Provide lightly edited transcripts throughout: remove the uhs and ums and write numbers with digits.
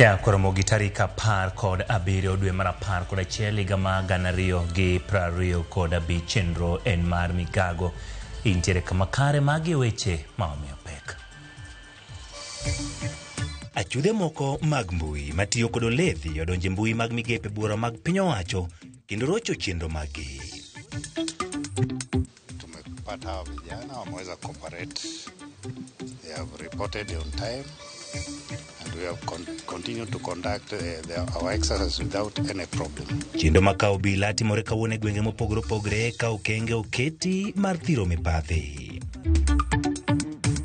Ya koromo gi tarik 17 dwe mar 11 higa mar 2025, chenro en mar migago. Intiere kama kare, magi weche ma omiyo pek. Achudhe moko mag mbui matiyo kod oledhi odonjo e mbui mag migepe buora mag piny owacho kendo rocho chenro maggi. Tumepata hawa vijana wameweza cooperate. They have reported on time and we have continued to conduct our exercise without any problem. Chenro ma kawo obila timore kawuono e gwenge mopogore opogore ka okenge oketi mar thiro mibadhi.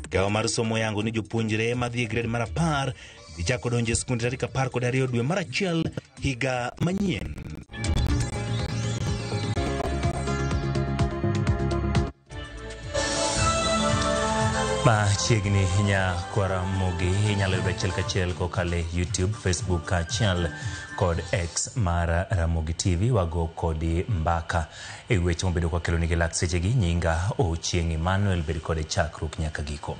Migawo mar somo yango ni jopuonjre madhi e grade mar 10 dhi chako donjo e skunde tarik 12 dwe mar 1 higa manyien. Machiegni nyakwara Mogi inyalo yudo achiel kachiel kokalo e YouTube, Facebook kaachiel kod X mar Ramogi TV. Wago kodi mbaka e weche mobedo kwakelo nigi lak sechegi. Nyinga Ochieng' Emmanuel, bed kode chakruok nyaka giko.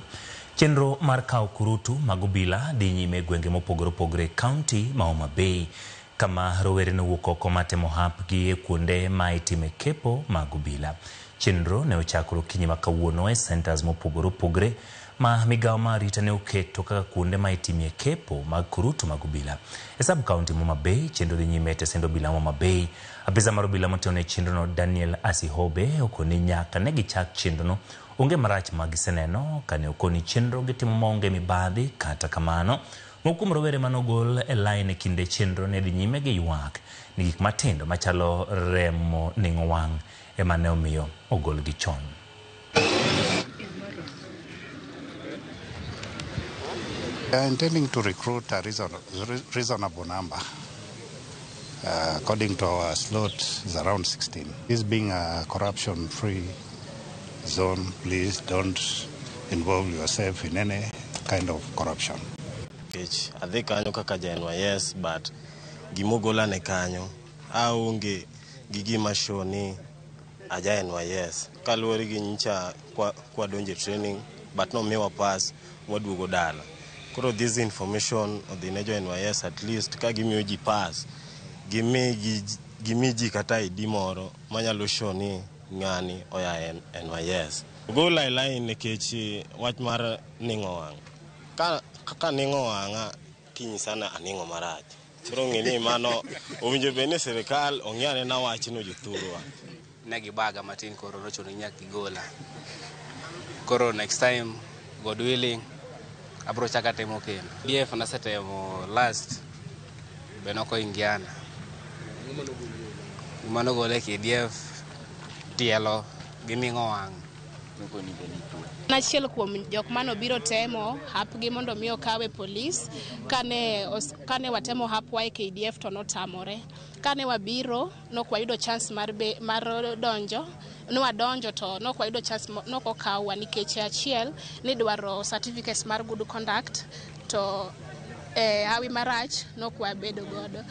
Chenro mar kawo kurutu mag obila dhi nyime e gwenge mopogore opogore e kaunti ma Homa Bay, kama rowere nowuok oko matemo hapgi e kuonde ma itime kepo mag obila. Chenro ne ochakore okinyi ma kawuono e centers mopogore opogore ma migawo mar arita ne oketo kaka kuonde ma itimie kepo mag kurutu mag obila. E sub county ma Homa Bay, chenro dhi nyime e tesend obila ma Homa Bay. Apisa mar obila motelo ne chenrono Daniel Asihobe okoni nyaka ne gichak chenrono onge marach ma giseneno kane okoni chenro gitimo maonge mibadhi. Kata kamano, moko kuom rowere mane ogol e line e kinde chenro ne dhi nyime gi ywak ni gik matindo machalo remo ning'o wang' ema ne omiyo ogolgi chon. We are intending to recruit a reasonable number. According to our slot, is around 16. This being a corruption-free zone, please don't involve yourself in any kind of corruption. Nikech adhi kanyo kaka ja NYS, but gimogola ne kanyo aonge gi gima show ni aja NYS kaluwore gi nyicha kwa donjo e training, but nomiwa pass waduogo dala. Koro this information odhi ne jo NYS, at least ka gimiyo ji pass, gimi ji kata ID moro manyalo show ni ng'ani oya NYS. Ogola e line nikech wach mar ning'o wang'. Kaka ning'o wang'a tinyisa ni aning'o marach. Koro ng'e ni mano owinjo bed ni sirikal ong'i anena wachno jothurwa. Ne gibaga matin, koro nochuno ni nyaka gigola. Koro next time, God willing, abro chako atemo kendo. DF nasetemo last be nokoingiana. Gima nogole e KDF tielo gi ning'o wang'. An achiel kuom jok manobiro temo hapgi mondo mi okawe polis. Kane watemo hapwa e KDF to notamore. Kane wabiro nok wayudo chance mar donjo, nwadonjo to nok wayudo chance, nok okawwa nikech achiel nidwaro certificates mar good conduct to hawi marach nok wabedo godo.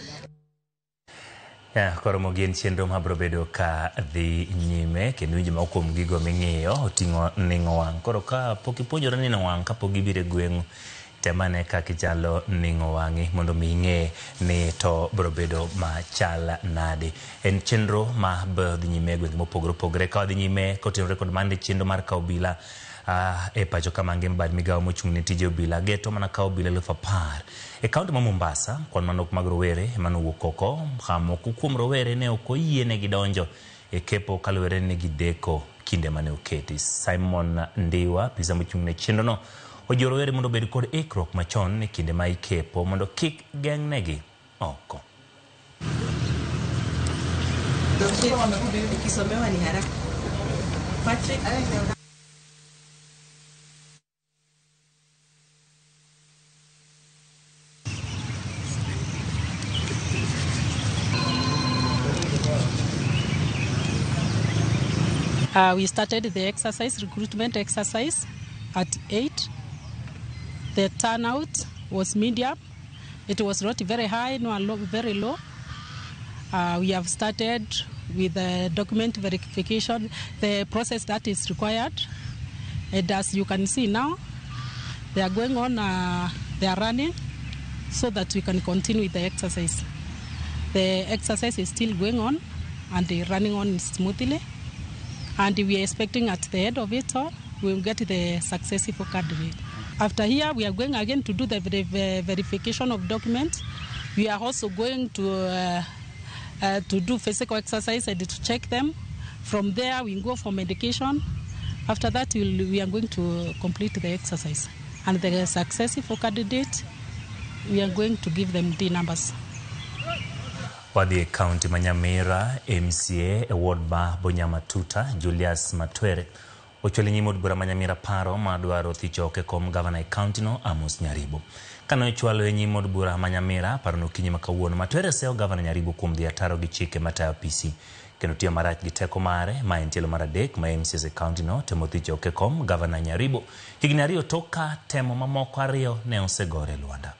Ya, koro mogi en chenro mabiro bedo ka dhi nyime kendo winjo moko kuom gigo ming'iyo oting'o ning'o wang'. Koro ka pok ipuonjore ning'o wang' kapok gibiro e gweng'u, tem ane kaka ichalo ning'o wang'i mondo mi ing'e ni to biro bedo machal nade. En chenro ma biro dhi nyime e gwenge mopogore opogore. Ka wadhi nyime kotenore kod mano chenro mar kawo obila e pacho ka mangima bad migawo mochung' ne tije obila geto mana kawo obila 10,000. E kaunti ma Mombasa, kwan manok mag rowere ema nowuok oko, ka moko kuom rowere ne ok oyienegi donjo e kepo kaluwore ni gideko kinde mane oketi. Simon Ndiwa, apisa mochung' ne chenrono, ojiwo rowere mondo obed kod ikruok machon e kinde ma ikepo mondo kik geng'negi oko. Ukisomewa ni haraka. Patrick. We started the exercise, recruitment exercise, at 8. The turnout was medium. It was not very high, nor low, very low. We have started with the document verification, the process that is required. And as you can see now, they are going on, they are running. so that we can continue with the exercise. The exercise is still going on and running on smoothly, and we are expecting at the end of it all, we will get the successful candidate. After here, we are going again to do the verification of documents. We are also going to do physical exercise and to check them. From there, we go for medication. After that, we are going to complete the exercise. And the successful candidate, we are going to give them the numbers. Wadhi e kaunti ma Nyamira, MCA e ward ma Bonyamatuta, Julius Matwere ochwalo nyim od bura ma Nyamira paro madwaro thicho oko e kom gavana e kaunti no Amos Nyaribo. Kane ochwalo e nyim od bura ma Nyamira parono okinyi ma kawuono, Matwere seyo gavana Nyaribo kuom dhi ataro gi chike matayo PC kendo tiyo marach gi teko mare. Ma en tielo mar adek ma MCAs e kaunti no temo thicho oko e kom gavana Nyaribo higni ariyo tok ka temo mamoko ariyo ne osegore e lwanda.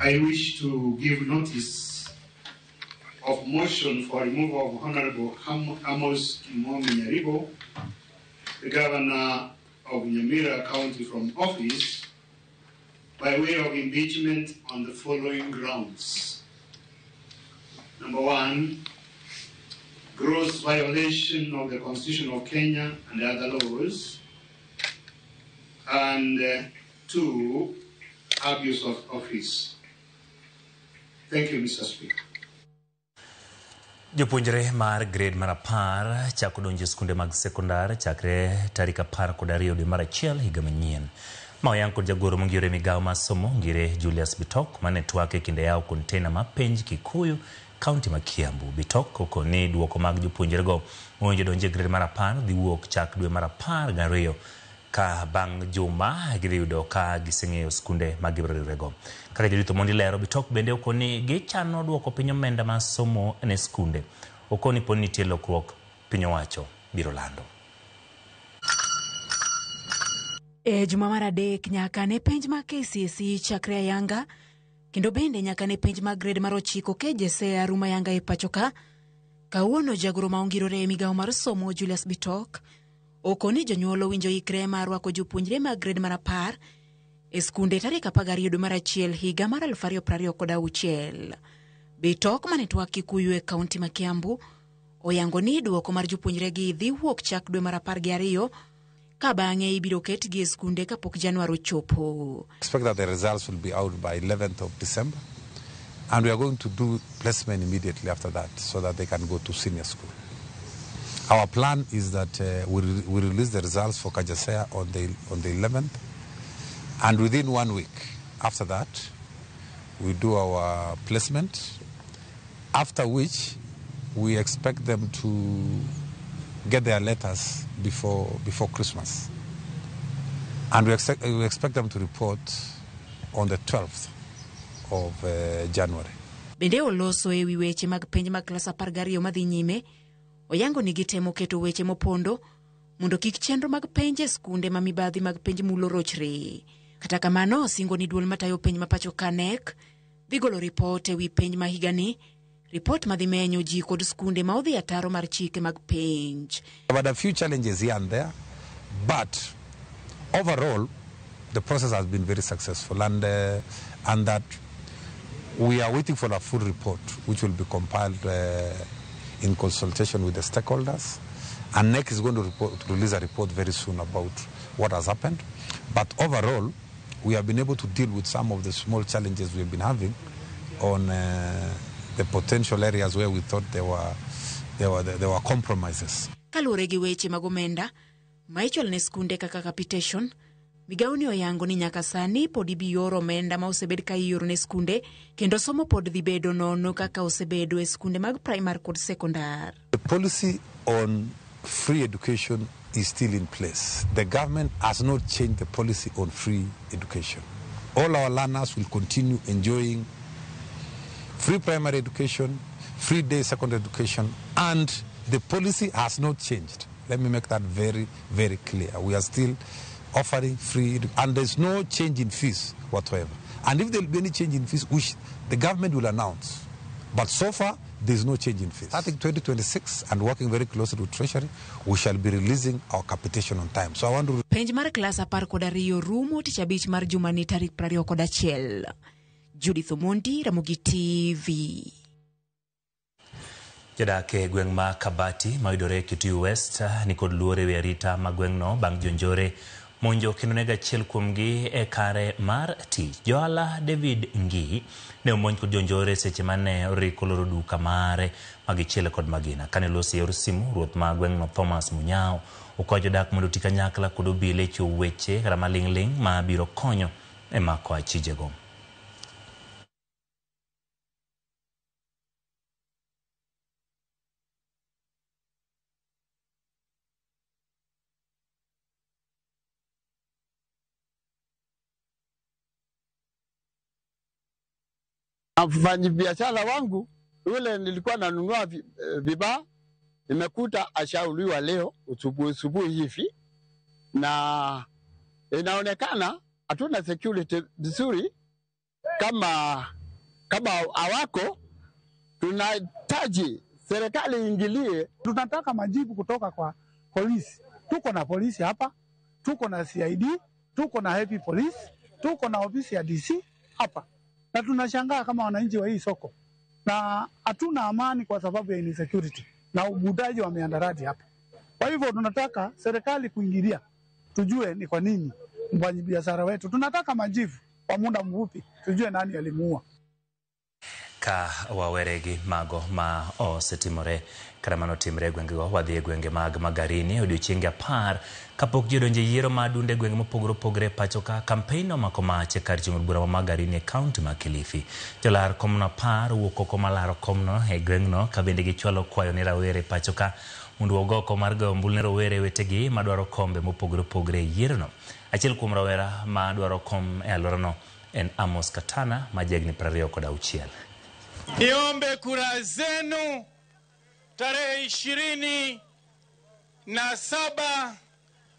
I wish to give notice of motion for removal of Honorable Amos Kimomi Nyaribo, the Governor of Nyamira County, from office by way of impeachment on the following grounds. Number one, gross violation of the Constitution of Kenya and other laws, and two, abuse of office. Thank you, Mr. Speaker. Jopuonjre mar grade mar 10 chako donjo e skunde mag sekondar chakre tarik 12 dwe mar 1 higa manyien. Ma oyang kod jagoro mongire migawo mar somo ngire Julius Bitok mane twak e kinde yawo kontena ma penj Kikuyu kaunti ma Kiambu. Bitok okoni duoko mag jopuonjrego mowinjo donjo e grade mar 10 dhi wuok chak dwe mar 12 ka bang' juma gidhi yudo ka giseng'eyo skunde ma gibiro riwrego. Kaka jarit Omondi lero, Bitok bende okoni gichano duoko piny omenda mar somo ne skunde. Okoni poni nitie lokruok, piny owacho biro lando. E juma mar adek nyaka ne penj mag KCSE chakre ayanga, kendo bende nyaka ne penj mag grade mar 9 KJSEA Aruma Yanga e pacho ka. Kawuono jagoro ma ongirore e migawo mar somo Julius Bitok okoni jonyuol owinjo ikre mar rwako jopuonjre mag grade mar 10 e skunde tarik 12 dwe mar 1 higa mar 2026. Bitok mane twak Kikuyu e kaunti ma Kiambu oyango ni duoko mar jopuonjregi dhi wuok chak dwe mar 12 ka bang'e ibiro ketgi e skunde kapok Januar ochopo. Expect that the results will be out by 11th of December, and we are going to do placement immediately after that so that they can go to senior school. Our plan is that we release the results for KJSEA on the 11th, and within 1 week after that, we do our placement, after which we expect them to get their letters before Christmas. And we expect them to report on the 12th of January. Bende oloso e wi weche mag penj mag klas 12 madhi nyime, oyango ni gitemo keto weche mopondo mondo kik chenro mag penj e skunde ma mibadhi mag penj mulo rochre. Kata kamano, osingo ni duol matayo penj ma pacho ka KNEC dhi golo ripot e wi penj ma higani, ripot madhi menyo ji kod skunde ma odhi ataro mar chike mag penj. But a few challenges here and there, but overall the process has been very successful, and that we are waiting for a full report which will be compiled in consultation with the stakeholders, and KNEC is going to release a report very soon about what has happened. But overall, we have been able to deal with some of the small challenges we have been having on the potential areas where we thought there were compromises. Kaluwore gi weche mag omenda ma ichwalo ne skunde kaka capitation, migawo ni oyango ni nyaka sani pod ibi oro omenda ma osebed ka ioro ne skunde, kendo somo pod dhi bedo nono kaka osebedo e skunde mag primary kod sekondar. The policy on free education is still in place. The government has not changed the policy on free education. All our learners will continue enjoying free primary education, free day secondary education, and the policy has not changed. Let me make that very, very clear. We are still offering free, and there's no change in fees whatsoever. And if there will be any change in fees, which the government will announce. But so far, there is no change in fees. Starting 2026 and working very closely with Treasury, we shall be releasing our capitation on time. So I want to... Penj mar klas 12 rumo tich abich mar jumani tarik 21. Judith Omondi, Ramogi TV. Jodak e gweng' ma Kabati mayudore Kitui West nikod luor ewi arita ma gweng'no bang' jonjore monjo kendo nego achiel kuomgi e kare mar tich. Johala David Ngii ne omonj kod jonjore seche mane oriko loro duka mare magichiele kod magina. Kane olosi e yor simu, ruoth ma gweng'no Thomas Munyao okwayo jodak mondo oti kanyakla kod obila e chiwo weche kata maling'ling' ma biro konyo e mako achijego. Mfanyabiashara wangu yule nilikuwa nanunua vibaa, nimekuta ashauliwa leo usubuhi hivi, na inaonekana hatuna security vizuri. Kama hawako, tunahitaji serikali iingilie. Tunataka majibu kutoka kwa polisi. Tuko na polisi hapa, tuko na CID, tuko na Happy Police, tuko na ofisi ya DC hapa. Na tunashangaa kama wananchi wa hii soko, na hatuna amani kwa sababu ya insecurity na ubudaji wa miandarati hapa. Kwa hivyo tunataka serikali kuingilia, tujue ni kwa nini mfanyabiashara wetu. Tunataka majibu kwa muda mfupi, tujue nani alimuua. Ka waweregi mago ma osetimore kata manotimre e gwengego, wadhi e gwenge mag Magarini odiochienge 10 kapok ji odonjo e yiero ma dunde gwenge mopogore opogore e pacho ka. Kampein omako mach e kar chung' od bura ma Magarini e kaunti ma Kilifi. Jolar komno 10 owuok oko malaro komno e gweng'no ka bende gichwalo kwayo ne rawere e pacho ka mondo ogo oko mar goyo ombulu ne rowere wetegi madwaro kombe mopogore opogore e yierono. Achiel kuom rawera madwaro kom e alworano en Amos Katana ma jahigni 26. Niombe kura zenu tarehe 27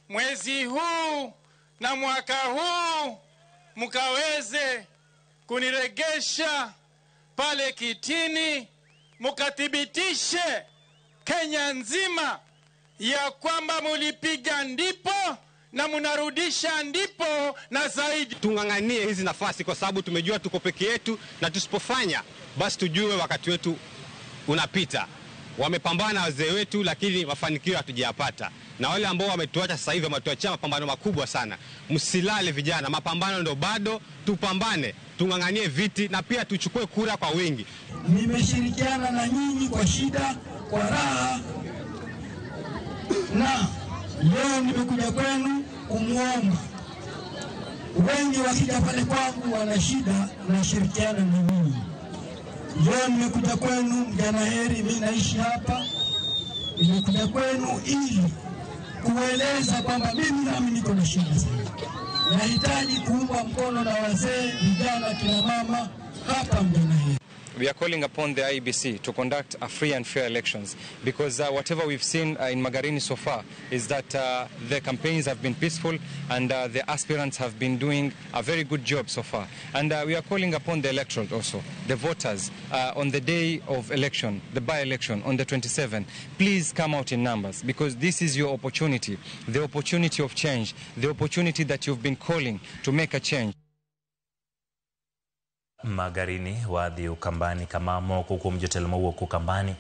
mwezi huu na mwaka huu, mkaweze kuniregesha pale kitini, mukathibitishe Kenya nzima ya kwamba mulipiga ndipo na munarudisha ndipo na zaidi. Tung'ang'anie hizi nafasi kwa sababu tumejua tuko peke yetu, na tusipofanya basi tujue wakati wetu unapita. Wamepambana wazee wetu, lakini mafanikio hatujayapata. Na wale ambao wametuacha sasa hivi wametuachia mapambano makubwa sana. Msilale vijana, mapambano ndo bado, tupambane, tung'ang'anie viti na pia tuchukue kura kwa wingi. Nimeshirikiana na nyinyi kwa shida, kwa raha, na leo nimekuja kwenu kumuomba. Wengi wakija pale kwangu wana shida, nashirikiana na nyinyi. Leo nimekuja kwenu mjana heri, mimi naishi hapa. Nimekuja kwenu ili kueleza kwamba mimi nami niko na shida sana. Nahitaji kuungwa mkono na wazee, vijana, kina mama hapa mjana heri. We are calling upon the IEBC to conduct a free and fair elections, because whatever we've seen in Magarini so far is that the campaigns have been peaceful and the aspirants have been doing a very good job so far. And we are calling upon the electorate also, the voters, on the day of election, the by-election on the 27th, please come out in numbers, because this is your opportunity, the opportunity of change, the opportunity that you've been calling to make a change. Magarini wadhi Ukambani kama moko kuom jotelo mowuok Ukambani.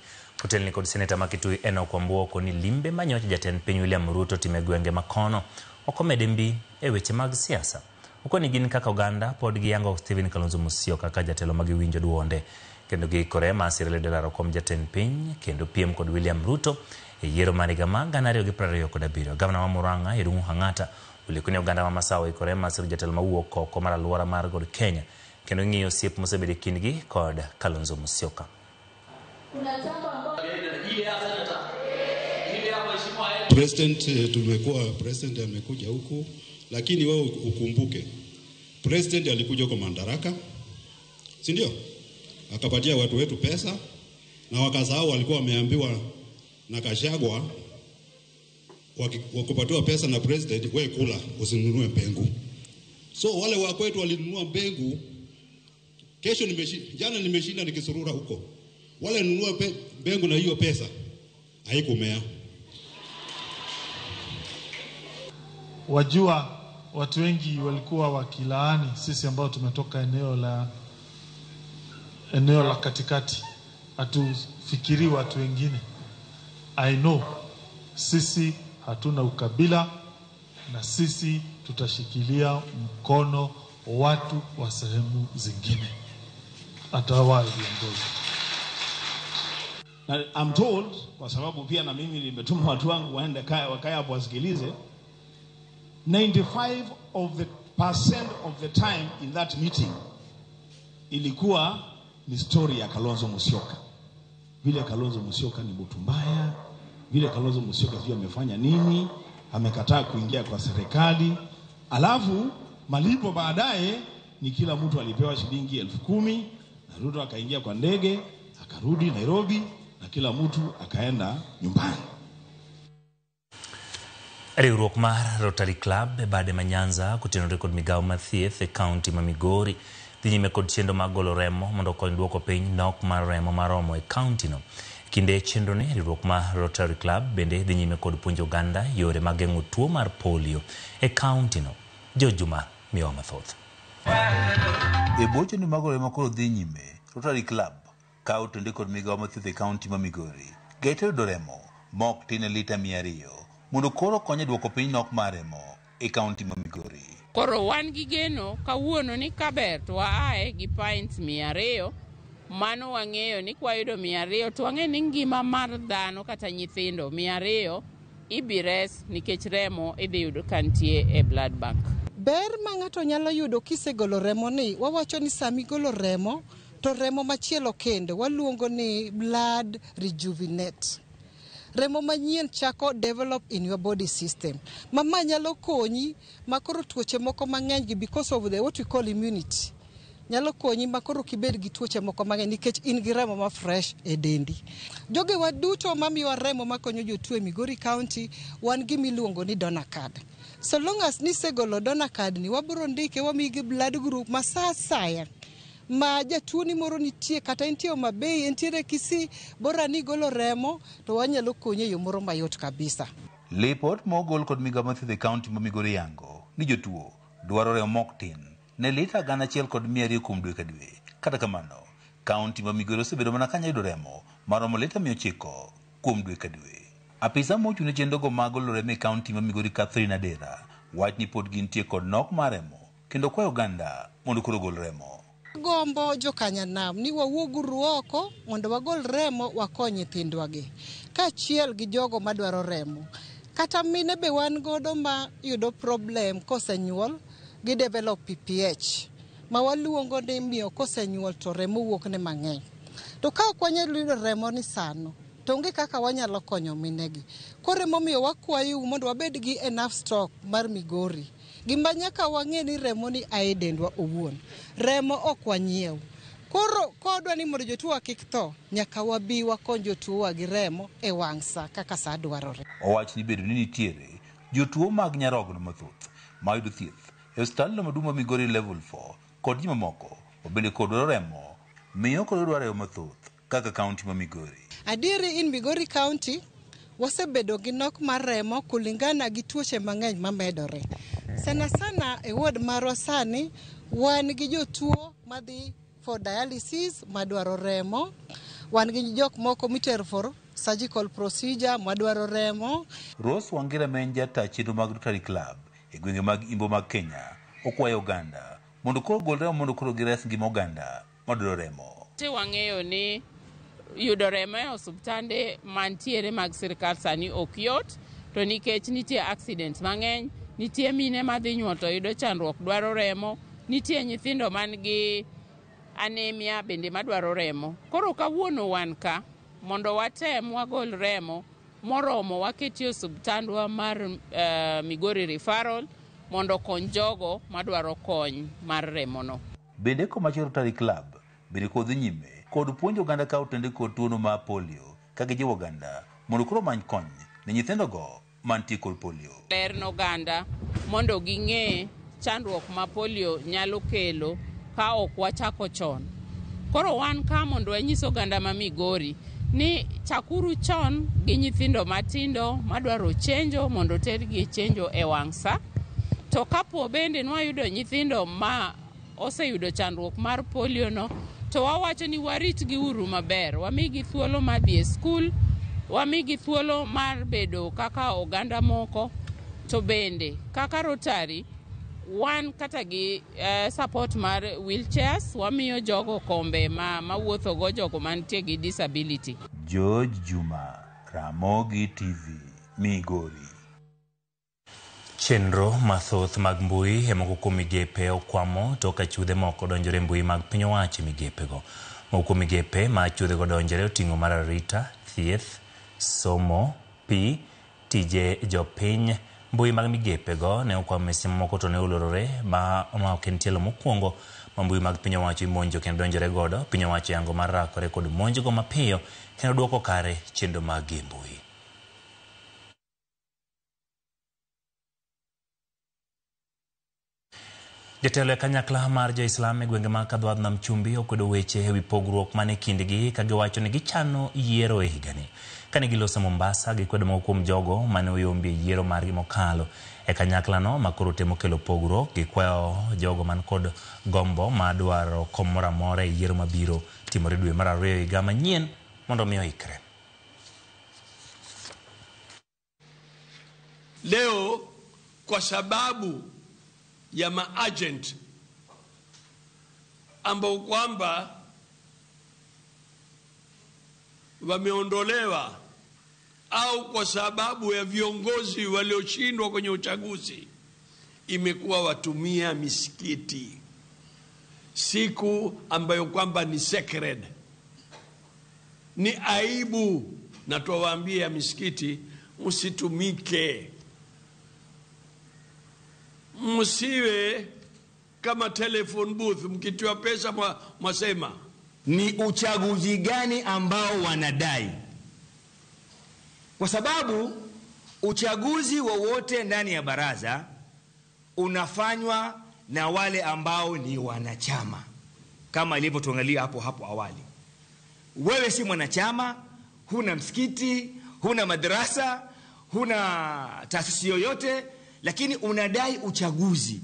Otelni kod seneta ma Kitui Enoch Wambuoko ni limbe manyocha jatend piny William Ruto time gwenge makono ok omede mbi e weche mag siasa. Okoni gin kaka oganda pod giyango Stephen Kalonzo Musyoka kaka jatelo ma giwinjo duonde kendo giikore mar siro lwedo laro kom jatend piny kendo piem kod William Ruto e yiero mar higa mar 2027. Gavana ma Murang'a Irungu Hang'ata oleko ni oganda ma Masawa oikore mar siro jatelo mawuok oko mar alwora mar God Kenya kendo ng'iyo osiep mosebedo e kindgi kod Kalonzo Musyoka. President tumekuwa, president amekuja huku, lakini wewe ukumbuke president alikuja kwa madaraka, si ndio? Akapatia watu wetu pesa na wakasahau walikuwa wameambiwa na Kashagwa wakupatiwa pesa na president, wewe kula usinunue mbengu. So wale wa kwetu walinunua mbengu Kesho nimeshinda, jana nimeshinda nikisurura huko. Wale nunua mbegu na hiyo pesa haikumea. Wajua, watu wengi walikuwa wakilaani sisi ambao tumetoka eneo la katikati, hatufikiri watu wengine. I know sisi hatuna ukabila na sisi tutashikilia mkono watu wa sehemu zingine, hata wao viongozi. Na I'm told, kwa sababu pia na mimi nimetuma watu wangu waende wakae hapo wasikilize, 95% of the time in that meeting ilikuwa ni story ya Kalonzo Musyoka. Vile Kalonzo Musyoka ni mtu mbaya, vile Kalonzo Musyoka sijui amefanya nini, amekataa kuingia kwa serikali. Alafu malipo baadaye ni kila mtu alipewa shilingi 10,000 na Ruto akaingia kwa ndege, akarudi Nairobi na kila mtu akaenda nyumbani. Riwruok mar Rotary Club e bade ma Nyanza kotenore kod migawo mar thieth e kaunti ma Migori dhi nyime kod chenro mar golo remo mondo okony duoko piny nok mar remo maromo e kaunti no. Kinde chenro ni, riwruok mar Rotary Club bende dhi nyime kod puonjo oganda yore mag geng'o tuo mar polio e kaunti no. George Juma miyowa mathoth. E bwo chenro mag golo remo koro dhi nyime, Rotary Club kawo tende kod migawo mar thieth e kaunti ma Migori geto yudo remo ma ok tin ne lita 200 mondo koro okony e duoko piny nok mar remo e kaunti ma Migori. Koro wan gi geno kawuono ni kaber to waaye gi pints 200, mano wang'eyo ni kwayudo 200 to wang'eyo ni ngima mar dhano kata nyithindo 200 ibires nikech remo idhi yudo ka nitie e blood bank. Ber ma ng'ato nyalo yudo kisegolo remo ni, wawacho ni sama igolo remo to remo machielo kendo waluongo ni blood rejuvenate. Remo manyien chako develop in your body system. Mama nyalo konyi makoro tuoche moko mang'eny gi because of the what we call immunity. Nyalo konyi makoro kibed gi tuoche moko mang'eny nikech in gi remo ma fresh e dendi. Jogewa duto mamiyowa remo makonyo jotuo e Migori County wan gi miluongo ni donor card. So long as nisegolo donor card ni wabiro ndike wamiyi gi blood group ma sa asaya ma jatuo ni moro nitie kata entie Homa Bay, entiere Kisii, bora ni golo remo to wanyalo konyi e yo moro mayot kabisa. Lipot mogol kod migawo mar thieth e kaunti ma Migori yango ni jotuo dwaro remo mok tin ne lita 1,200 kuom dwe ka dwe. Kata kamano, kaunti ma Migori osebedo mana ka yudo remo maromo lita 900 kuom dwe ka dwe. Apisa mochung' ne chenrogo mag golo remo e kaunti ma Migori Catherine Adera wach ni pod gintie kod nok mar remo kendo kwayo oganda mondo koro ogol remo. Gombo jokanyanam ni wawuoguru oko mondo wagol remo wakony nyithindwa gi kaachiel gi jogo madwaro remo. Kata mine be wan godo ma yudo problem kosenyuol gi develop PPH ma waluongo ni miyo kosenyuol to remo wuok ne mang'eny. To ka ok wanyal yudo remo ni sano to onge kaka wanyalo konyo minegi. Koro emomiyo wakwayou mondo wabed gi enough stock mar Migori. Gima nyaka wang'e ni remo ni ae dendwa owuon. Remo ok wanyiew. Koro kodwa ni mondo jotuo kik tho, nyaka wabi wakony jotuo gi remo e wang' sa kaka sa dwarore. Owach ni bedo ni nitiere jotuo mag nyarogno mathoth mayudo thieth e osiptal maduong' ma Migori Level 4 kod ji mamoko mabende kod dwaro remo miyo kod dwaro remo mathoth kaka kaunti ma Migori. Adieri in Migori County wasebedo gi nok mar remo kulingana gi tuoche mang'eny mamedore. Sana sana e ward marwa sani wan gi jotuo madhi for dialysis madwaro remo, wan gi jok moko mitero for surgical procedure madwaro remo. Rose Wangira ma en jata chenro mag Rotary Club e gwenge mag Imbo mag Kenya okwayo oganda mondo koro ogol remo mondo koro gires ngima oganda madwaro remo. Te wang'eyo ni yudo remo e osiptande mantiere mag sirkal sani ok yot, to nikech nitie accidents mang'eny, nitie mine madhi nyuol to yudo chandruok dwaro remo, nitie nyithindo man gi anemia bende madwaro remo. Koro kawuono wan ka mondo watem wagol remo moromo waketie osiptandwa mar Migori Referral mondo okony jogo madwaro kony mar remono. Bende komachielo Rotary Club bende kodhi nyime kod puonjo oganda ka otende kod tuono mar polio ka gijiwo oganda mondo koro omany kony ne nyithindogo mantie kod polio. Ler ne oganda mondo ging'e chandruok ma polio nyalo kelo ka ok wachako chon. Koro wan ka mondo wanyis oganda ma Migori ni chakuru chon gi nyithindo matindo madwaro chenjo mondo otergi e chenjo e wang' sa. To kapo bende nwayudo nyithindo ma oseyudo chandruok mar polio no, to wawacho ni waritgi uru maber, wamigi thuolo mar dhi e skul, wamigi thuolo mar bedo kaka oganda moko, to bende kaka Rotary wan kata gi support mar wheelchairs, wamiyo jogo kombe ma mawuotho go jogo mantie gi disability. George Juma, Ramogi TV, Migori. Chenro mathoth mag mbui e moko kuom migepe okwamo tok ka achudhe moko donjore e mbui mag piny owacho e migepego. Moko kuom migepe ma achudhego donjore oting'o mar arita, thieth, somo, pi, tije jopiny. Mbui mag migepego ne okwamo e seche mamoko to ne olorore ma ok en tielo mokwongo ma mbui mag piny owacho imonjo kendo donjore godo. Piny owacho yango mar rakore kod monjgo mapiyo kendo duoko kare chenro mag gi e mbui. Jatelo e kanyakla mar jo-Islam e gwenge mag Kadwadh Nam Chumbi okwedo weche ewi pogruok man e kindgi ka giwacho ni gichano yiero e higani. Kane giloso Mombasa, gikwedo moko kuom jogo mane oyombi e yiero margi mokalo. E kanyaklano ma koro temo kelo pogruok, gikwayo jogo man kod gombo mar dwaro kom moro amora e yiero mabiro timore dwe mar ariyo higa manyien mondo mi oikre. Leo kwa sababu ya maagent ambao kwamba wameondolewa au kwa sababu ya viongozi walioshindwa kwenye uchaguzi, imekuwa watumia misikiti siku ambayo kwamba ni sacred. Ni aibu, na tuwaambia misikiti msitumike, msiwe kama telephone booth, mkitiwa pesa mwasema. Ni uchaguzi gani ambao wanadai? Kwa sababu uchaguzi wowote ndani ya baraza unafanywa na wale ambao ni wanachama, kama ilivyotuangalia hapo awali. Wewe si mwanachama, huna msikiti, huna madrasa, huna taasisi yoyote, lakini unadai uchaguzi.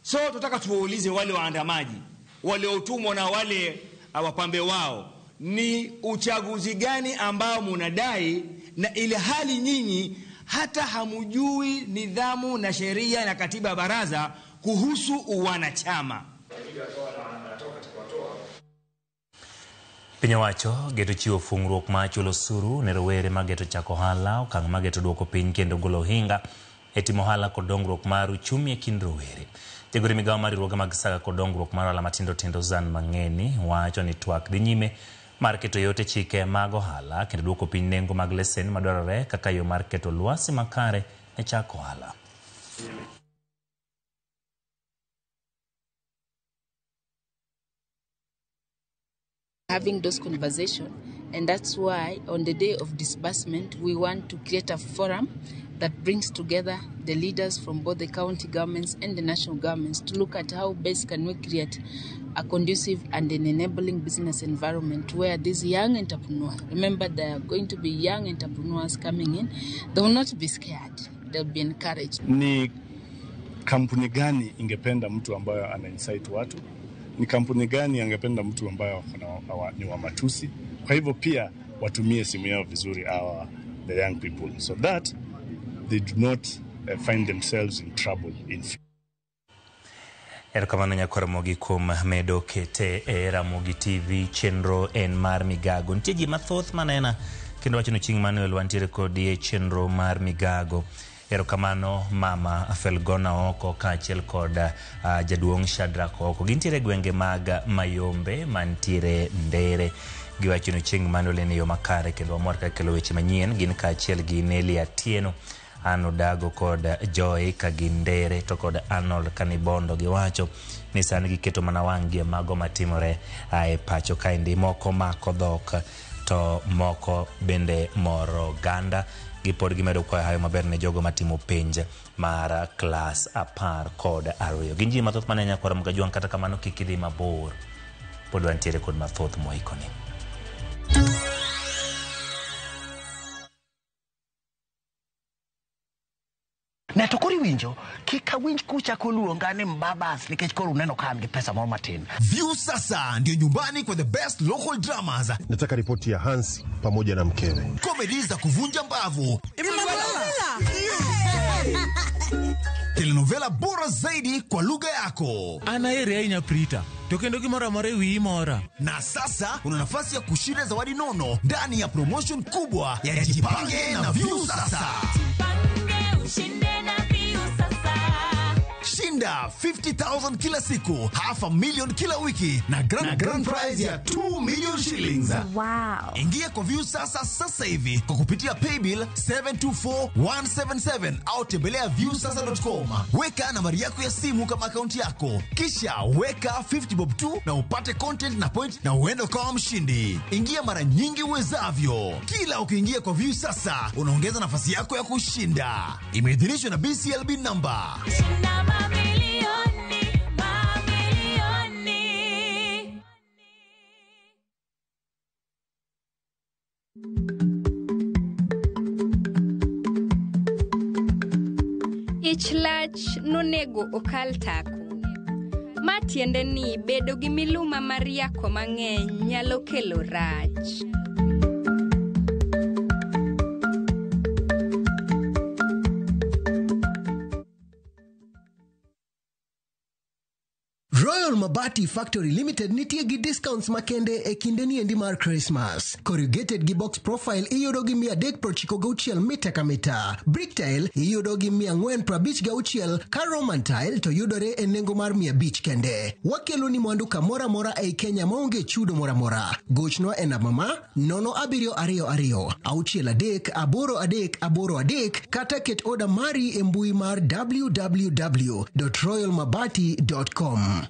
So tunataka tuwaulize wale waandamaji waliotumwa na wale wapambe wao, ni uchaguzi gani ambao mnadai, na ile hali nyinyi hata hamujui nidhamu na sheria na katiba ya baraza kuhusu uwanachama. Piny owacho geto chiwo fungruok mar chulo osuru ne rowere mageto chako ohala, okang' mageto duoko piny kendo golo ohinga e timo ohala kod dongruok mar uchumi e kind rowere. Jagoro migawo mar riwruoge mag saga kod dongruok mar ohala matindo tindo Zan Mang'eni wacho ni twak dhi nyime mar keto yot e chike mag ohala kendo duoko piny nengo mag lesen madwarore kaka yo mar keto lwasi makare ne chako ohala. Having those conversations, and that's why on the day of disbursement we want to create a forum that brings together the leaders from both the county governments and the national governments to look at how best can we create a conducive and an enabling business environment where these young entrepreneurs, remember there are going to be young entrepreneurs coming in, they will not be scared, they'll be encouraged. Ni kampuni gani ingependa mtu ambayo ana incite watu? Ni kampuni gani angependa mtu ambaye ni wa matusi? Kwa hivyo pia watumie simu yao vizuri, our the young people, so that they do not find themselves in trouble in future. Erokamano nyakwar Ramogi kuom medo kete e Ramogi TV. Chenro en mar migago. Nitie ji mathoth manena kendo wacho ni chieng' Manuel wantiere kodi e chenro mar migago. Erokamano mama Felgona Oko kaachiel kod jaduong' Shadrack Oko. Gintiere e gwenge mag Mayombe mantiere Ndere. Giwacho ni chieng' Manuel en e yo makare kendo wamor ka kelo weche manyien. Gin kaachiel gi Nelly Atieno, Ann Odago kod Joy ka gin Ndere to kod Arnold Kanibondo. Giwacho ni sani giketo mana wang' gi e mago matimore e pacho kaendi. Moko mako dhok to moko bende moro oganda. Gipod gimedo kwayo hayo maber ne jogo matimo penj mar klas 12. Gin ji mathoth mane nyakwar Mgajwang', kata kamano kik idhi mabor. Pod wantiere kod mathoth moikoni. Ne to koro iwinjo, kik awinj kuchako luonga ni mbabas nikech koro uneno ka an gi pesa moro matin. Viusasa ndio nyumbani kwa the best local dramas. Nataka ripoti ya Hans pamoja na mkewe. Komedi za kuvunja mbavu, telenovela bora zaidi kwa lugha yako. An aheri ahinya Prita, to kendo gimoro amora e wiyi mora. Na sasa una nafasi ya kushinda zawadi nono ndani ya promotion kubwa ya Jipange na Viusasa. Shinda 50,000 kila siku, half a million kila wiki na grand prize ya 2 million shillings. Wow. Ingia kwa Viusasa sasa hivi kwa kupitia paybill 724177 au tembelea viusasa.com. Weka nambari yako ya simu kama akaunti yako, kisha weka 50 bob tu na upate content na point na uende ukawa mshindi. Ingia mara nyingi uwezavyo. Kila ukiingia kwa Viusasa unaongeza nafasi yako ya kushinda. Imeidhinishwa na BCLB number. Ich lach nonego okal tako. Ma tiende ni bedo gi miluma mar yako mang'eny nyalo kelo rach. Royal Mabati Factory Limited nitie gi discounts makende e kinde niendi mar Christmas. Corrugated gi box profile iyudo gi 396 mita ka mita. Brick tile iyudo gi 456 ka Roman tile to yudore e nengo mar 500 kende. Wakelo ni mwandu kamoro amora ei Kenya maonge chudo moro amora. Gochnwa e namba ma 0722 63 83 83 kata ket oda mari e mbui mar www.royalmabati.com.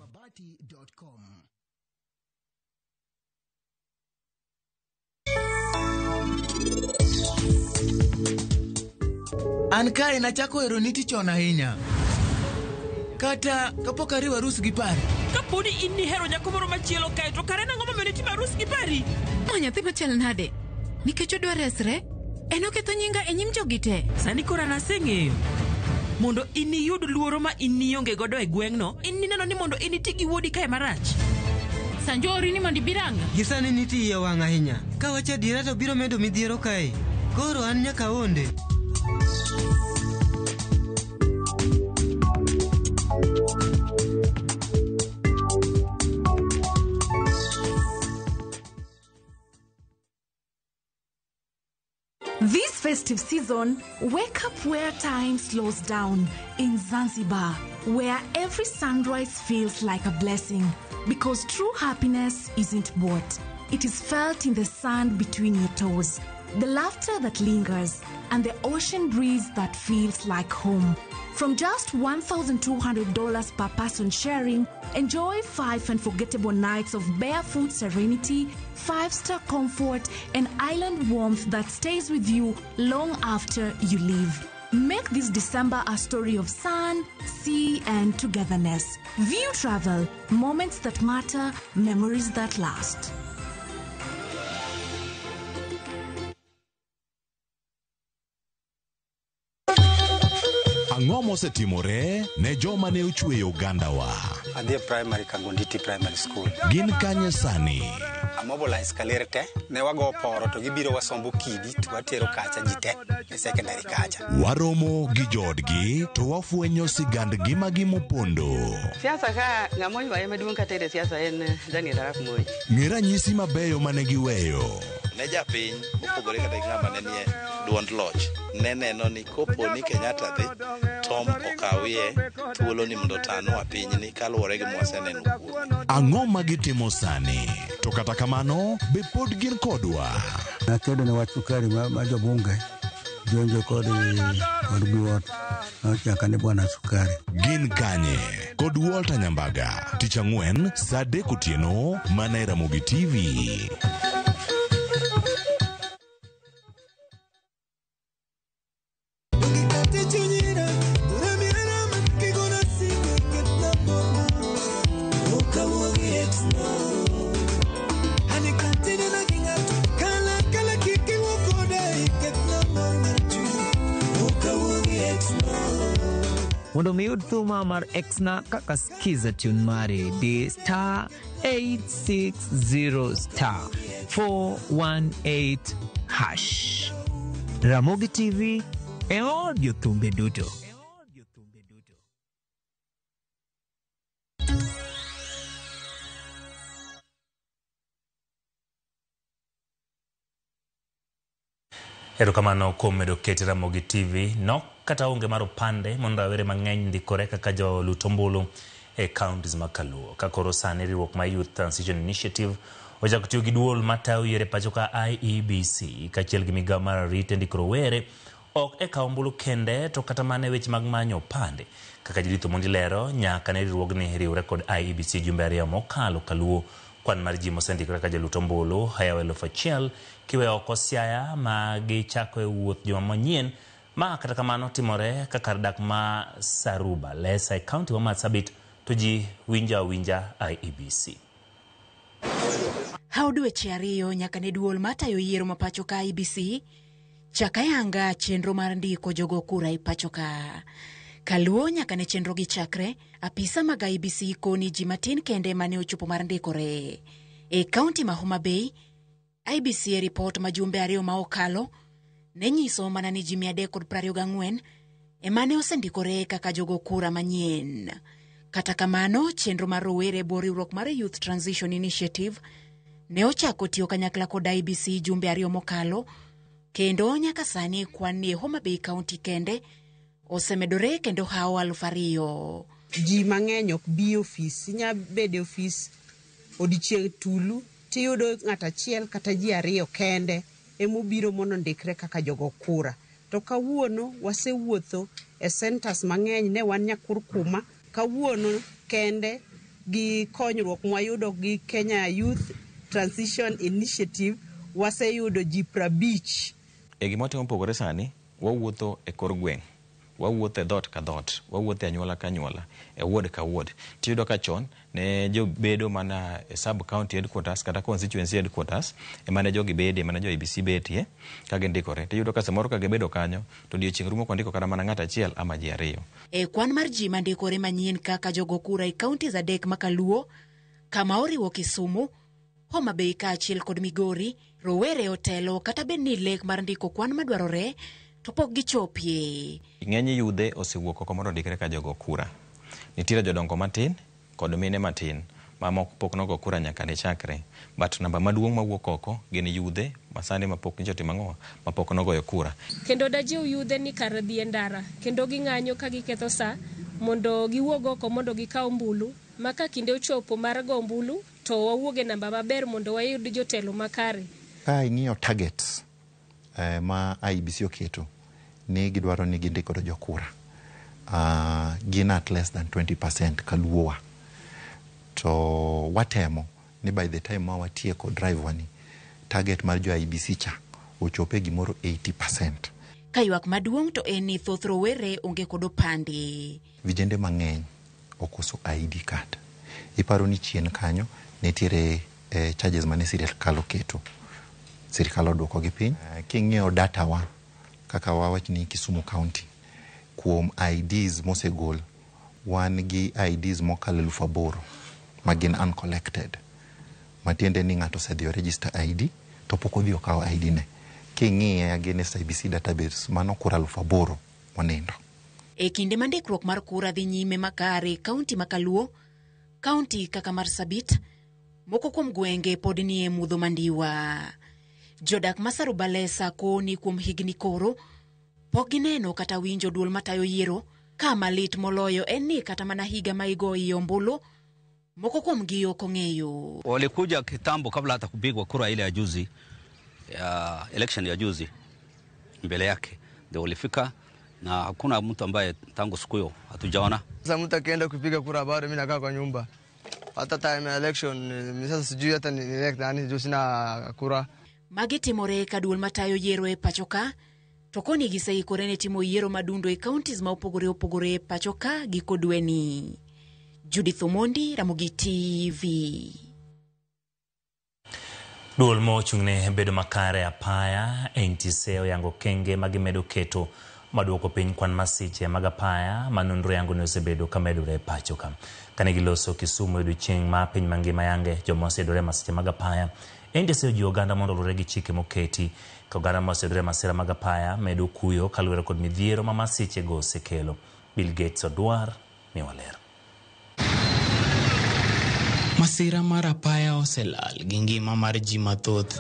An kae nachako hero niti chon ahinya. Kata kapok ariwo arus gi Pari. Kapo ni in nihero nyako moro machielo kae to kare nang'o momiyo nitimo arus gi Pari? Ma nyathi machal nade? Nikech odwa resre, en oketho nyinga e nyim jogi te. Sani koro an aseng'eyo. Mondo in iyud luoro ma in nionge godo e gweng'no, in nineno ni mondo in iti gi wuodi kae marach. Sanjo ori ni mondo ibiranga. Gi sani nitie iye wang' ahinya. Kawacho adiera to biro medo midhiero kae. Koro an nyaka aonde. This festive season, wake up where time slows down in Zanzibar, where every sunrise feels like a blessing. Because true happiness isn't bought, it is felt in the sand between your toes, the laughter that lingers, and the ocean breeze that feels like home. From just $1,200 per person sharing, enjoy 5 unforgettable nights of barefoot serenity, 5-star comfort, and island warmth that stays with you long after you leave. Make this December a story of sun, sea, and togetherness. View Travel, moments that matter, memories that last. Ang'o mosetimore ne joma ne ochweyo ogandawa? Adhi e primary Kangonditi Primary School. Gin kanye sani? Amobilize kaler te, ne wago poro to gibiro wasombo kidi to watero kacha ji te e secondary kacha. Waromo gi joodgi to wafwenyo sigand ngimagi mopondo. Siasa ka ng'ama oywaye maduong' kata e siasa en Daniel Arap Moi. Ng'e ranyisi mabeyo mane giweyo. Ne japiny mopogore kata gi ng'ama ne nie duond loch ne neno ni kopo ni Kenyatta dhi Tom okawie thuolo ni mondo otanwa pinyni kaluwore gi mwaseneno kuome. Ang'o ma gitimo sani? To kata kamano, be pod gin kodwa? Nakedo ne wach sukari ma jobunge jonjo kod biwot nochaka ni bwana sukari. Gin kanye? Kod Walter Nyambaga, tich ang'wen saa 3 otieno mana e Ramogi TV. Mondo mi iyud thuma mar Exna kaka skiza tune mari, di star 860 star 418 hash. Ramogi TV e od jothumbe duto. Erokamano kuom medo keti Ramogi TV. Nok kata onge mar opande mondo rawere mang'eny ndikore kaka jolut ombulu e counties ma Kaluo. Ka koro sani riwruok mar Youth Transition Initiative ochako tiyo gi duol matayo yiero e pacho ka IEBC kaachiel gi migawo mar arita e ndiko rowere ok e kawo ombulu kende to kata mana e weche mag manyo opande. Kaka Judith Omondi lero, nyaka ne riwruogni riwre kod IEBC jumbe ariyo mokalo kaluo kwan mar ji mosendikore kaka jolut ombulu hayawo 1000 kiweyo oko Siaya ma gichako e wuoth juma manyien ma kata kamano timore ka kar dak ma Saruba Lesa e kaunti ma Marsabit to ji winjo awinja IEBC. Haw dweche ariyo nyaka ne duol matayo yiero ma pacho ka IEBC chak ayanga chenro mar ndiko jogo kura e pacho ka. Kaluo nyaka ne chenro gi chakre, apisa mag IEBC koni ji matin kende mane ochopo mar ndikore. E kaunti ma Homa Bay, IEBC e ripot ma jumbe ariyo ma okalo ne nyiso mana ni ji 324 ema ne osendikore kaka jogo kura manyien. Kata kamano, chenro mar rowere e bwo riwruok mar Youth Transition Initiative ne ochako tiyo kanyakla kod IEBC jumbe ariyo mokalo, kendo nyaka sani kwan ni e Homa Bay County kende osemedore kendo hawo 2000. Ji mang'eny ok bi e ofis, inya bedo e ofis odiechieng' tulu tiyudo ng'ato achiel kata ji ariyo kende emobiro mondo ondikre kaka jogo kura. To kawuono wasewuotho e centers mang'eny, ne wan Nyakurkuma, kawuono kende gi konyruok mwayudo gi Kenya Youth Transition Initiative waseyudo ji 50. E gima watimo mopogore sani, wawuotho e kor gweng', wawuotho e dhoot ka dhoot, wawuotho e anyuola ka anyuola, e ward ka ward. Tiyudo ka chon ne jobedo mana e sub county headquarters kata constituency headquarters ema ne jogi bedie, ema ne jo IEBC betie ka gindikore. Tiyudo ka samoro ka gibedo kanyo to odiochieng' rumo kondiko kata mana ng'ato achiel ama ji ariyo. E kwan mar ji mandikore manyien kaka jogo kura e counties adek ma Kaluo, kama oriwo Kisumu, Homa Bay kaachiel kod Migori, rowere otelo kata bed ni lek mar ndiko kwan madwarore to pok gichopie. Ng'eny yudhe osewuok oko mondo ondikre ka jogo kura. Nitiere jodongo matin kod mine matin ma moko pok nogo kura nyaka ne chakre. But namba maduong' mawuok oko gin yudhe masani mapok nyicho timo ang'o mapok nogoyo kura. Kendo dajiw yudhe ni kar dhi e ndara kendo ging'anyo ka giketho sa mondo giwuog oko mondo gikaw ombulu ma ka kinde ochopo mar go ombulu to wawuog e namba maber mondo wayud jotelo makare. Ka ing'iyo targets ma IEBC oketo ni gidwaro ni gindik godo jokura, gin at less than 20% kaluowa. To watemo ni by the time ma watieko drive wani, target mar jo IEBC cha ochope gimoro 80%. Ka ywak maduong' to en ni thoth rowere onge kod opande. Vijende mang'eny okoso ID card. Iparo ni chien kanyo nitiere charges mane sirikal oketo. Sirikal oduoko gi piny. King'iyo data wa kaka wawach ni Kisumu County kuom IDs mosegol wan gi IDs mokalo 8,000 ma gin uncollected. Matiende ni ng'ato osedhi o register ID to pok odhi okawo ID ne. King'iye against IEBC database mano kura 8,000 monindo. E kinde ma ndikruok mar kura dhi nyime makare e kaunti ma Kaluo, kaunti kaka Marsabit, moko kuom gwenge pod nie mudho mandiwa. Jodak ma Sarubalesa koni kuom higni koro pok gineno kata winjo duol matayo yiero, ka malit moloyo en ni kata mana higa ma igoyo ombulu moko kuomgi ok ong'eyo. Walikuja kitambo kabla hata kupigwa kura ile ya juzi, ya election ya juzi, mbele yake ndio walifika na hakuna mtu ambaye tangu siku hiyo hatujaona. Sasa mtu akienda kupiga kura bado mimi nakaa kwa nyumba. Hata time ya election mimi sasa sijui hata ni elect nani juu sina kura. Magi timore ka duol matayo yiero e pacho ka, to koni giseikore ne timo yiero madundo e counties ma opogore opogore e pacho ka giko dweni. Judith Omondi, Ramogi TV. Duol mochung'ne bedo makare apaya NTSA oyango kenge ma gimedo keto maduoko piny kwan masiche mag apaya ma nonro yango ni osebedo ka medore e pacho ka. Kane giloso Kisumu e odiochieng' ma piny mangima yange joma oseyudore e masiche mag apaya, NTSA ojiwo oganda mondo oluwre gi chike moketi ka oganda ma oseyudore e masira mag apaya medo kuyo kaluwore kod midhiero ma masichego osekelo. Bill Gates Odwar miwa ler. Masira mar apaya oselal gi ngima mar ji mathoth.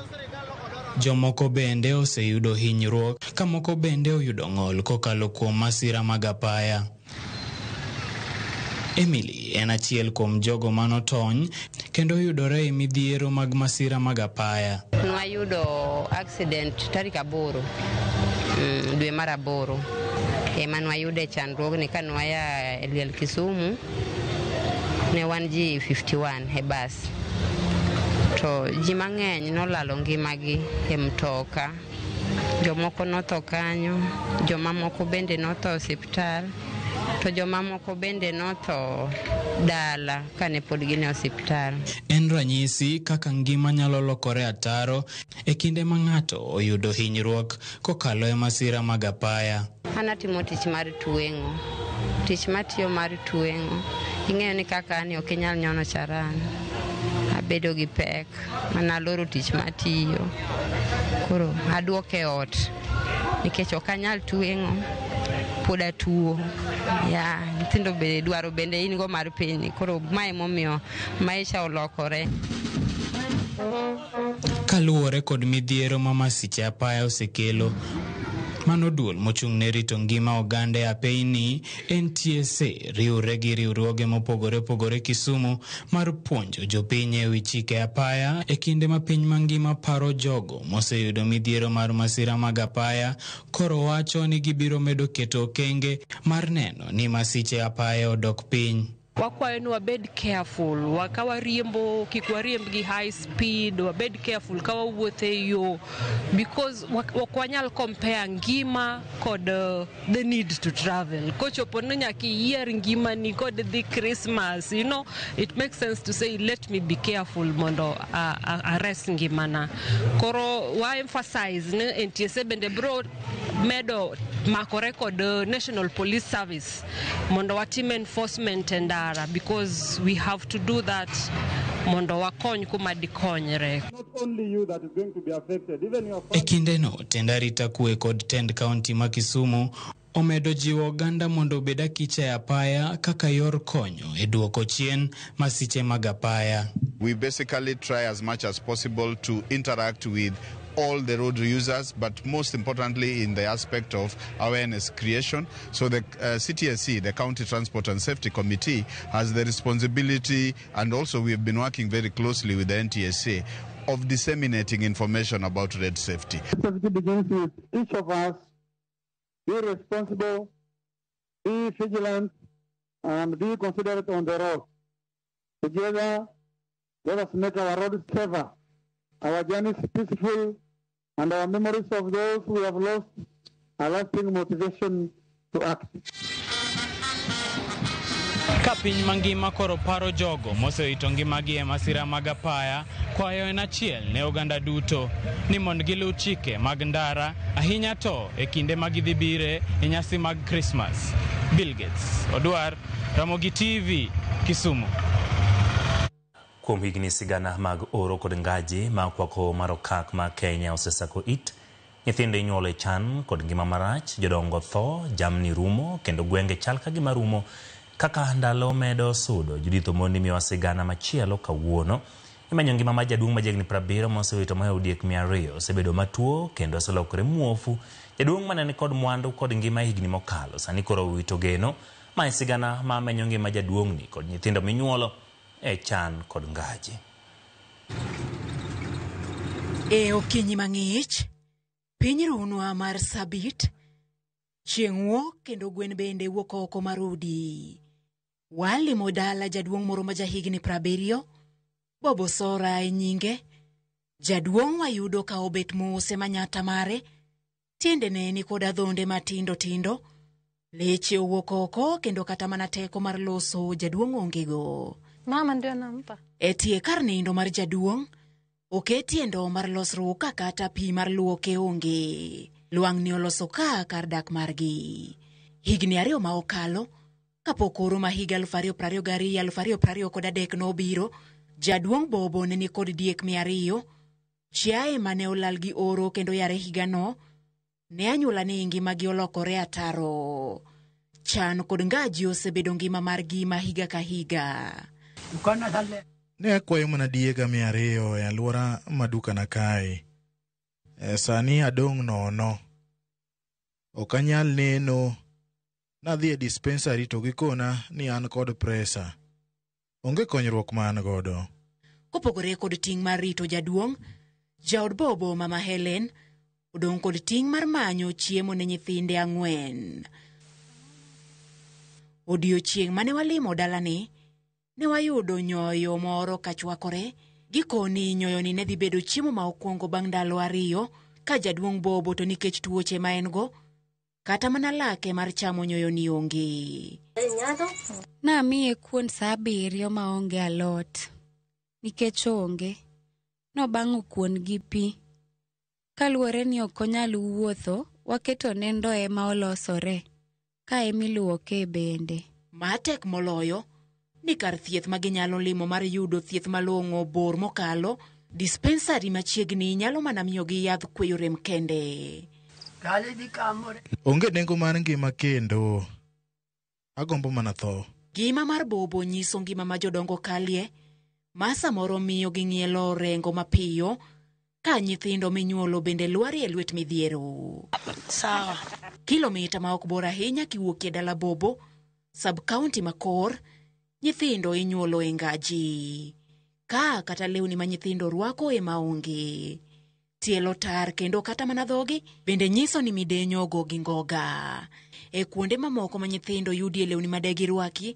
Jomoko bende oseyudo hinyruok ka moko bende oyudo ng'ol kokalo kuom masira mag apaya. Emily en achiel kuom jogo manotony kendo oyudore e midhiero mag masira mag apaya. Nwayudo accident tarik 8 dwe mar 8 ema nwayude chandruogni ka nwaya e liel Kisumu. Ne wan ji 51 e bas to ji mang'eny nolalo ngimagi e mtoka, jomoko notho kanyo, jomamoko bende notho e osiptal, to jomamoko bende notho dala kane pod gin e osiptal. En ranyisi kaka ngima nyalo lokore ataro e kinde ma ng'ato oyudo hinyruok kokalo e masira mag apaya. An atimo tich mar tweng'o, tich matiyo mar tweng'o, ing'eyo ni kaka ani ok inyal nyono charan. Abedo gi pek, mana aloro tich matiyo. Koro aduoke e ot nikech ok anyal tweng'o, pod atuo. Ya, nyithindo be dwaro bende in go mar piny. Koro mae momiyo maisha olokore. Kaluwore kod midhiero ma masiche apaya osekelo, mano duol mochung' ne rito ngima oganda e apeyni NTSA riwre gi riwruoge mopogore opogore Kisumu mar puonjo jopiny e wi chike apaya e kinde ma piny mangima paro jogo moseyudo midhiero mar masira mag apaya. Koro wacho ni gibiro medo keto okenge mar neno ni masiche apaya odok piny. Wakwayo ni wabed careful ka wariembo, kik wariemb gi high speed, wabed careful ka wawuotho e yo because ok wanyal compare ngima kod the need to travel. Kochopo ni nyaka iyier ngimani kod dhi Christmas, you know, it makes sense to say let me be careful mondo ares ngimana. Koro wa emphasize ni NTSA bende bro medo makore kod National Police Service mondo watim enforcement e ndara, because we have to do that mondo wakony kuma dikonyre. E kindeno, tend arita kwe kod tend kaunti ma Kisumu omedo jiwo oganda mondo obed akicha e apaya kaka yor konyo e duoko chien masiche mag apaya. We basically try as much as possible to interact with all the road users, but most importantly in the aspect of awareness creation. So the CTSC, the County Transport and Safety Committee, has the responsibility, and also we have been working very closely with the NTSA, of disseminating information about road safety. Safety begins with each of us. Be responsible, be vigilant, and be considerate on the road. Together, let us make our roads safer, our journeys peaceful, and our memories of those we have lost a lasting motivation to act. Ka piny mangima koro paro jogo mosewito ngimagi e masira mag apaya, kwayo en achiel ne oganda duto ni mondo giluw chike mag ndara, ahinya to e kinde ma gidhi bire e nyasi mag Christmas. Bill Gates Odwar, Ramogi TV, Kisumu. Kuom higni sigana mag oro kod ngaji ma kwako mar okak ma Kenya osesako it, nyithindo inyuolo e chan kod ngima marach, jodongo tho, jamni rumo, kendo gwenge chal ka gima rumo. Kaka ndalo medo sudo, Judith Omondi miyowa sigana machielo kawuono. Imenyo ngima mar jaduong' ma jahigni 70 mosewito mohewo diek 200 osebedo matuo kendo oselokore muofu. Jaduong' mane nikod mwandu kod ngima e higni mokalo, sani koro owito geno. Ma e sigana ma menyo ngima jaduong'ni kod nyithindo minyuolo e chan kod ngaji. E okinyi mang'ich, piny runwa mar Sabit, chieng' wuok kendo gwen bende wuok oko mar udi. Walimo dala jaduong' moro ma jahigni 70, Bobo Sora e nyinge. Jaduong' wayudo ka obet mos e manyata mare, tiendene ni kod adhonde matindo tindo, leche owuok oko kendo kata mana teko mar loso jaduong' ongego. Mama ndio nampa. E tie kar nindo mar jaduong', oketie ndoo mar losruok ka kata pi mar luoke onge. Lwang'ni oloso ka kar dak margi. Higni 2 ma okalo, kapok oro ma higa 2022-2023 nobiro, jaduong' Bobo ne nikod diek 200, chiaye mane olal gi oro kendo yare higano, ne anyuola ni ngimagi olokore ataro. Chan kod ngaji osebedo ngima margi ma higa ka higa. Ne akwayo mana diega 200 e alwora ma dukana kae. Sani adong' nono. Ok anyal neno. Nadhi e dispensary to gikona ni an kod presa. Onge konyruok ma an godo. Kopogore kod ting' mar rito jaduong', jaod Bobo Mama Helen odong' kod ting' mar manyo chiemo ne nyithinde 4. Odiochieng' mane walimo dalani, ne wayudo nyoyo moro kachwakore. Gikoni nyoyoni ne dhi bedo chiemo ma okwongo bang' ndalo 2 ka jaduong' Bobo to nikech tuoche ma en go, kata mana lake mar chamo nyoyoni onge. Namiye kuon saa 7 maonge alot, nikech onge. Nobang'o kuon gi pi. Kaluwore ni ok onyal wuotho, waketone ndoe ma olosore, ka emiluoke bende. Ma tek moloyo, ni kar thieth ma ginyalo limo mar yudo thieth malong'o bor mokalo, dispensari machiegni nyalo mana miyogi yadh kweyo rem kende. Onge nengo mar ngima kendo. Agombo mana tho. Ngima mar Bobo nyiso ngima ma jodongo kalie, ma samoro miyo ging'ielo orengo mapiyo, ka nyithindo minyuolo bende lwarie lwet midhiero. Sawa. Kilomita ma ok bor ahinya kiwuok e dala Bobo, sub-county ma Kor, nyithindo inyuolo e ngaji. Ka kata lewni ma nyithindo rwako ema onge. Tielo tar kendo kata mana dhogi bende nyiso ni midenyo ogogi ngoga. E kuonde mamoko ma nyithindo yudie lewni ma de girwaki,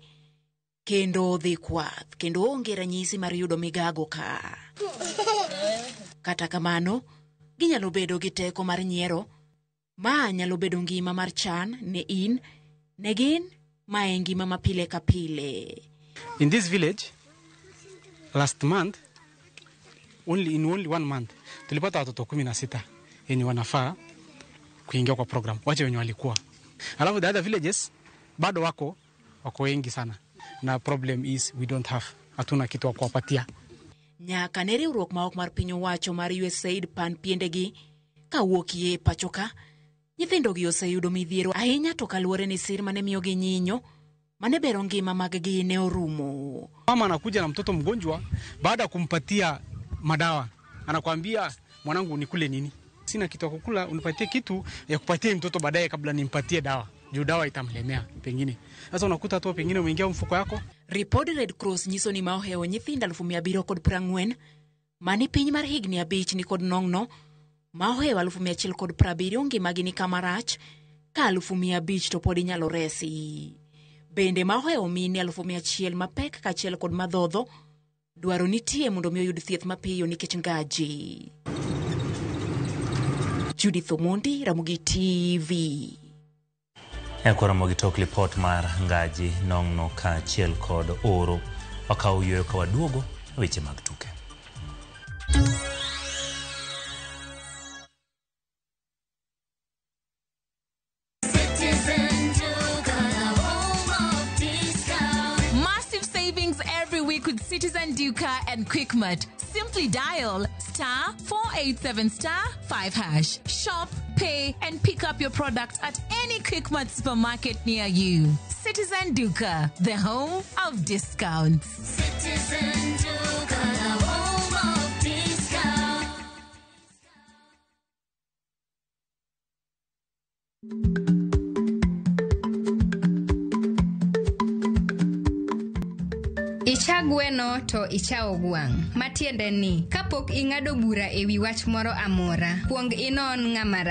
kendo dhi kwath, kendo onge ranyisi mar yudo migago ka. Kata kamano, ginyalo bedo gi teko mar nyiero. Ma nyalo bedo ngima mar chan ne in, ne gin, ma en ngima ma pile ka pile. In this village, last month, in only 1 month, tulipata watoto 16 yenye wanafaa kuingia kwa program, wache wenye walikuwa. Alafu the other villages bado wako wengi sana. Na problem is we don't have, hatuna kitu wa kuwapatia. Nyaka ne riwruok ma ok mar piny owacho mar USAID pan piendegi kawuokie pacho ka, nyithindogi oseyudo midhiero ahinya to kaluwore ni sir mane miyogi nyinyo mane bero ngima mag-gi ne orumo. Mama anakuja na mtoto mgonjwa, baada ya kumpatia madawa anakuambia mwanangu nikule nini? Sina kitu ya kukula, unipatie kitu ya kupatia mtoto baadaye kabla nimpatie dawa. Juu dawa itamlemea pengine. Sasa unakuta tu pengine umeingia mfuko yako. Ripod Red Cross nyiso ni maohewo nyithindo 740,000 mani piny mar higni 5 ni kod nong'no, maohewo 170,000 ngimagi ni kama rach, ka 500,000 to pod inyalo resi. Bende maohewo mine 100,000 mapek kaachiel kod madhodho, dwaro nitie mondo mi oyud thieth mapiyo nikech ngaji. Judith Omondi, Ramogi TV. Ramogi tok lipot mar ngaji nong'no kaachiel kod oro. Wakawo yueyo ka waduogo weche mag tuke. Massive savings every week with Citizen Duka and Quickmart. Simply dial *487*5#. Shop, pay, and pick up your product at any Quickmart supermarket near you. Citizen Duka, the home of discounts. Citizen Duka, the home of discounts. Icha gweno to ichawo gwang'. Matiende ni, kapok ing'ado bura ewi wach moro amora, kuong inon ng'ama